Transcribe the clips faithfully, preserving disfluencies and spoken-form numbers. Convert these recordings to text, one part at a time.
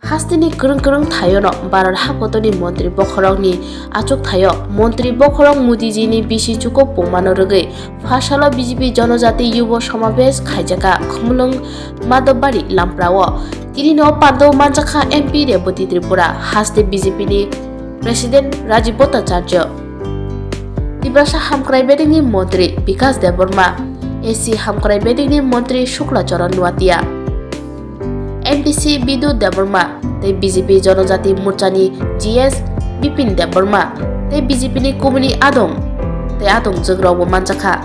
Hasteni kwrwng kwrwng thaiono Bharat hakotorni montri bokhorokni achukthaio montri bokhorok Modiji ni bisi chukup pungmano rwgwi pharsalo B J P Jonojati Yubo Samabesh khaijakha Khumulwng Madhobari Lamprao. Tinino pandao manjakha M P Rebati Tripura, haste B J P ni President Rajib Bhattacharya, Tiprasa Hamkrai Bedekni Montri Bikas Debbarma, A C Hamkrai Bedekni Montri Shukla Charan Noatia, M D C Bidut Debbarma tei B J P Jonojati Morchani G S Bipin Debbarma tei B J P ni kubuni adong tei adongjwkrokbo manjakha.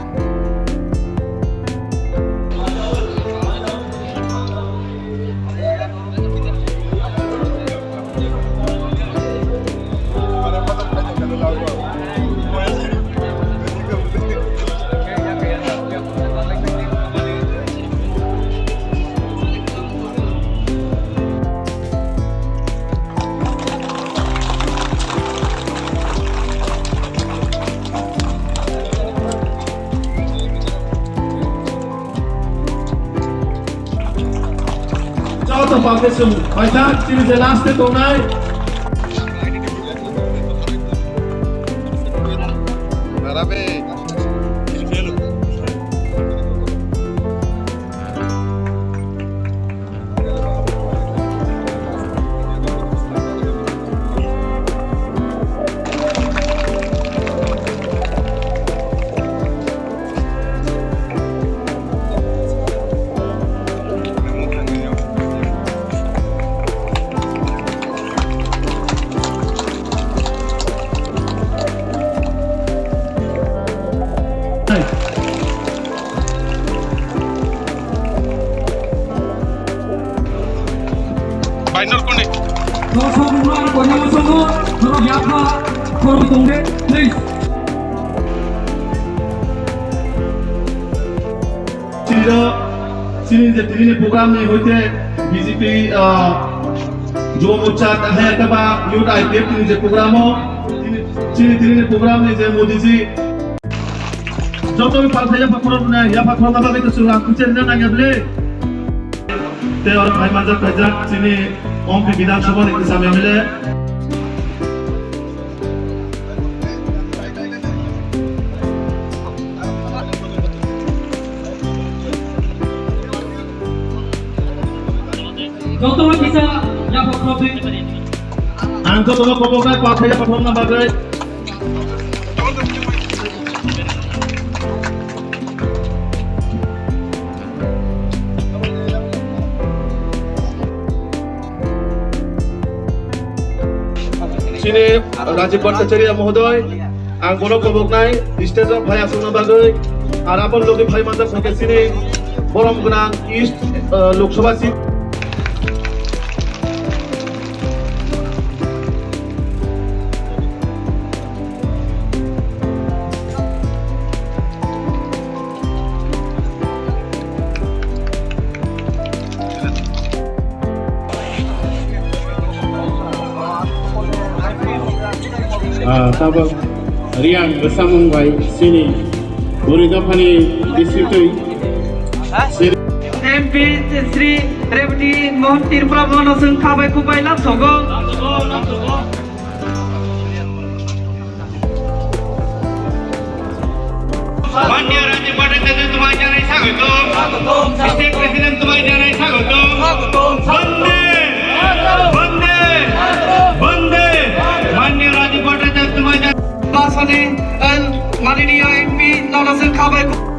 Joto pake sum, paisa, chini je last e tongnai. Bainor kone. Please. Chini, chini je tini ni program ni hoite B J P, ah, Yuva Morcha, hai khe ba Youth I P F ni je program o, chini, chini tini ni program ni je Modiji. Joto ni pal thai yapha khorok na, yapha khorok na bagwi to chwng ang kuchen na nang ya ble. Te oro phai manjak phaijak chini Ompi Bidhan Sabha ni kwcham M L A. Jotono kisa yapha khoroknwi. Ang jotono khoboknai, pal thai yapha khorokna bagwi. Chini Rajib Bhattacharya Mohodoy, ang bono koboknai stage o phai aswkna bagwi, ar aboni logi phai manjak khe chini borom gwnang East, uh, Lok Sabha seat. Ah, tabok Riang bwsamung bai chini bwrwi dophani bisitwi. M P Shri Rebati Mohan Tripura bono chwng khabai khubai lam sogo. Manya Rajib Bhattacharya, tumai janai swagotom. State President, tumai janai swagotom. Bande, bande, bande. Manya Rajib Bhattacharya, tumai janai. Basani, eh, mananiya M P, nono chwng khabai.